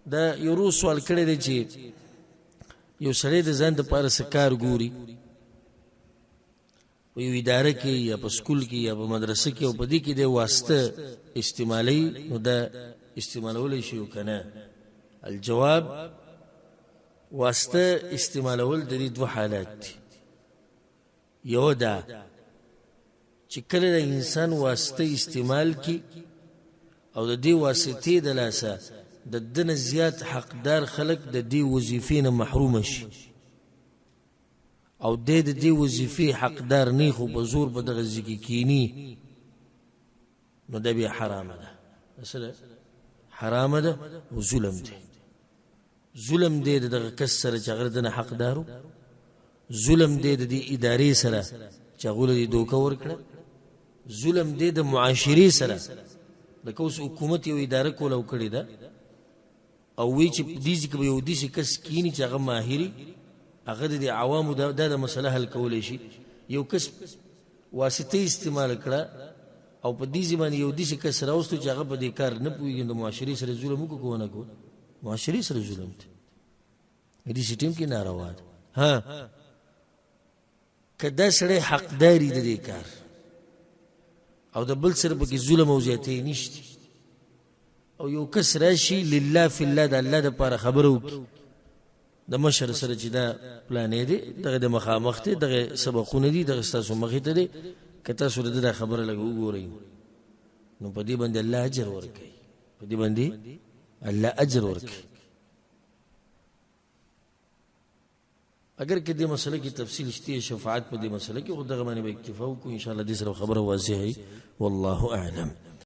دا یو ورور سوال کړی دی چې یو سړی د ځان دپاره څه کار ګوري په یو اداره کې یا په سکول کې یا په مدرسه کې، او په دې کې د واسطه استعمالوي، نو دا استعمالولی شي او که نه؟ الجواب، واسطه استعمالول د دې دوه حالات دي. یو دا چې کله د انسان واسطه استعمال کی او د دې واسطې د لاسه د ده نه زیات حقدار خلک د دې وظیفې نه محروم شي، او دی د دې وظیفې حقدار نه، خو په زور په دغه ځای کې کینی، نو دا بیا حرامه ده. څه حرامه ده؟ او ظلم دی. ظلم دی د دغه کس سره چې هغه د نه حقدارو، ظلم دی د دې ادارې سره چې هغه له دې دوکه ورکړه، ظلم دی د معاشرې سره. لکه اوس حکومت یو اداره کوله او کړې ده، او وی چې په دې ځای کې به یو داسې کس کیني چې هغه ماهري، هغه د دې عوامو دا د مسله حل کولی شي. یو کس واسطه استعمال کړه او په دې ځای باندې یو داسې کس راوستو چې هغه په دې کار نه پوهېږي، د معاشرې سره ظلم وکړو که ونه کړو؟ معاشرې سره ظلم دی، دې سیټیم کې ناروا ده. ها، که دا سړی حقداري د دې کار او د بل سره پکې ظلم او زیاتی نشته، او یو کس راشي لله فی الله د الله دپاره خبره وکړي د مشر سره چې دا پلانې دی، دغه د مخامخ دی، دغه سبقونه دي، دغه ستاسو مخې ته دی، که تاسو د ده دا خبره لږه وګورئ، نو په دې باندې الله اجر ورکوي، په دې باندې الله اجر ورکوي. اگر که دې مسله کې تفصیل شته، شفاعت په دې مسله کې، خو دغه باندې به اکتفا وکړو ان شاء الله. دې سره خبره واضحه وي، والله اعلم.